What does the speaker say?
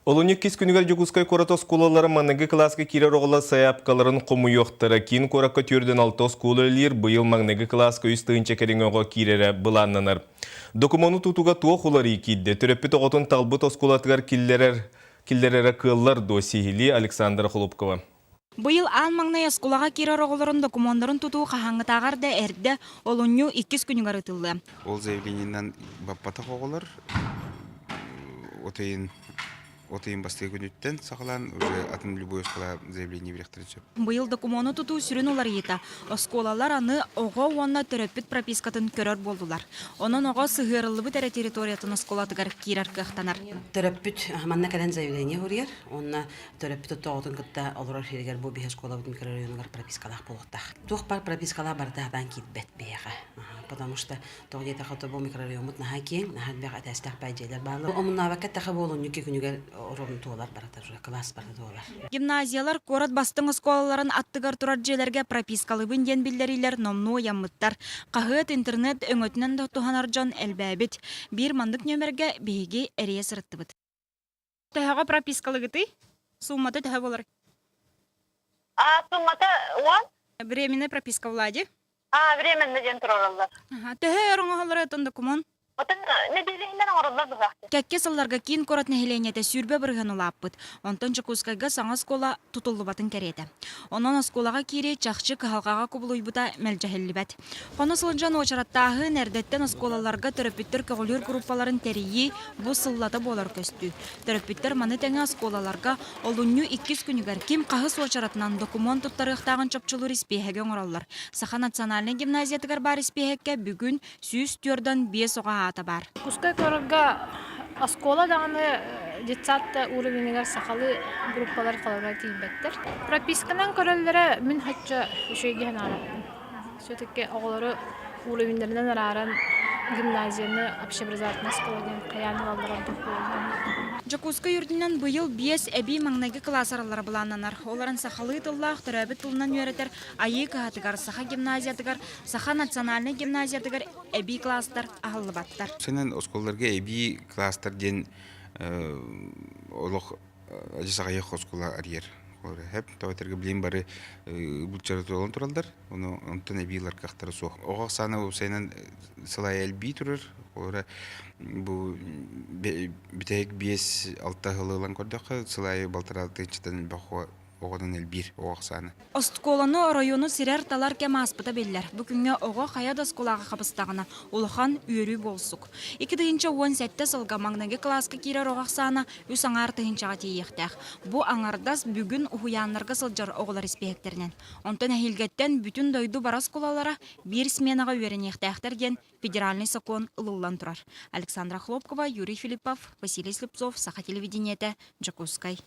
Олунньу иккис күнүгэр Дьокуускай куорат оскуолалара маҥнайгы кылааска киирэр оҕолор сайаапкаларын хомуйуохтара. Киин куоракка 46 оскуола үлэлиир, быйыл маҥнайгы кылааска 3 тыһыынча кэриҥэ оҕо киирэрэ былааннанар. Докумуону тутууга туох уларыйыы киирдэ? Төрөппүт оҕотун талбыт оскуолатыгар киллэрэр киллэрэрэ кыаллар дуо? Сиһилии Александра Хлопкова. Быйыл аан маҥнай оскуолаҕа киирэр оҕолорун докумуоннарын тутуу хаһааҥҥытааҕар да эрдэ, олунньу иккис күнүгэр ыытыллыа. Ол заявлениенан баппатах оҕолор от ыйын от ыйын бастакы күнүттэн саҕалаан уже атын любой оскуола заявление биэриэхтэрин сөп. Быйыл докумуону тутуу сүрүн уларыйыыта оскуолалар аны оҕо уонна төрөппүт пропискатын көрөр буоллулар. Онон оҕо сыһыарыллыбыт эрэ территориятын оскуолатыгар киирэр кыахтанар. Төрөппүт манна кэлэн заявление суруйар уонна төрөппүт оҕотун кытта олорор сиригэр бу биһи оскуолабыт микрорайонугар пропискалаах буолуохтаах. Туох баар пропискалаах барыта сатаан киирбэт биһиэхэ. Потому что тоҕо диэтэххэ то бу микрорайоммут наһаа киэҥ, наһаа элбэх этээстээх баай дьиэлэр бааллар. Омуннаабакка эттэххэ буолунньук күнүгэр орон туолар барыта уже кылаас барыта туолар. Гимназиялар куорат бастыҥ оскуолаларын аттыгар турар дьиэлэргэ пропискалыыбын диэн биллэриилэр номнуо ыйаммыттар. Хаһыат, интернет өҥөтүнэн да туһанар дьон элбээбит. Биир маннык нүөмэргэ биһиги эрийэ сырыттыбыт. Төһөҕө пропискалыгытый? Суммата төһө буолар? А, суммата уон? Временная прописка Влади. А, временно диэн турараллар. Төһө өр оҥоһоллоро отон документ? Отон нэдиэлэ иһинэн оҥороллор быһаахтар. Кэккэ сылларга киин куорат нэһилиэнньэтэ 20% улааппыт. Онтон Дьокуускайга саҥа оскуола тутуллубатын кэриэтэ. Онон оскуолаҕа киирии чахчы кыһалҕаҕа кубулуйбута мэлдьэһиллибэт. Хоно сылдьан уочараттааһын, эрдэттэн оскуолаларга төрөппүттэр көҕүлүүр группаларын тэрийии бу сыллата буолар көстүү. Төрөппүттэр маны тэҥэ оскуолаларга олунньу иккис күнүгэр ким хаһыс уочаратынан докумуон туттарыахтааҕын чопчулуур испииһэги оҥороллор. Саха национальнай гимназиятыгар баар испииһэккэ бүгүн 145 оҕо аата баар. Дьокуускай куоракка оскуола даҕаны детсад да уровеньыгар сахалыы группалар холобура тиийбэттэр. Прописканан көрөллөрө мин хачча үчүгэйгэ санаабаппын. Все-таки оҕолору уровеннарынан арааран гимназияны общеобразовательнай школа диэн хайаан ылаллара ордук буолуо. Дьокуускай үрдүнэн быйыл биэс эбии маҥнайгы кылаас арыллара былааннанар. Олорон сахалыы тыллаах төрөөбүт тылынан үөрэтэр Айыы кыһатыгар, Саха гимназиятыгар, Саха национальнай гимназиятыгар эбии кылаастар аһыллыбаттар. Сэнэн оскуолаларга эбии кылаастар диэн олох адьас аҕыйах оскуола арыйар. Хэп тоҕо билин бары булчары туолан тураллар. Ону онтон эбии ылар кыахтара суох. Оҕо ахсаана уопсайынан сылайа элбии турар. Олора бу бүтэһик 5-6 сыл ылан көрдөххө, сыл аайы балтараа тыһыынчаттан элбэх оҕонон элбиир оҕо ахсаана. Оскуоланы оройуону сирэр-талар кэм ааспыта биллэр. Бу күҥҥэ оҕо хайа да оскуолаҕа хабыстаҕына, улахан үөрүү буолсук. 2017 сылга маҥнайгы кылааска киирэр оҕо ахсаана үс аҥаар тыһыынчаҕа тиийиэхтээх. Бу аҥардас бүгүн уһуйааннарга сылдьар оҕолор испииһэктэринэн. Онтон эһиилгэттэн бүтүн дойду бары оскуолалара биир сменаҕа үөрэниэхтээхтэр диэн федеральнай сокуон ылыллан турар. Александра Хлопкова, Юрий Филиппов, Василий Слепцов, Саха телевидениетэ, Дьокуускай.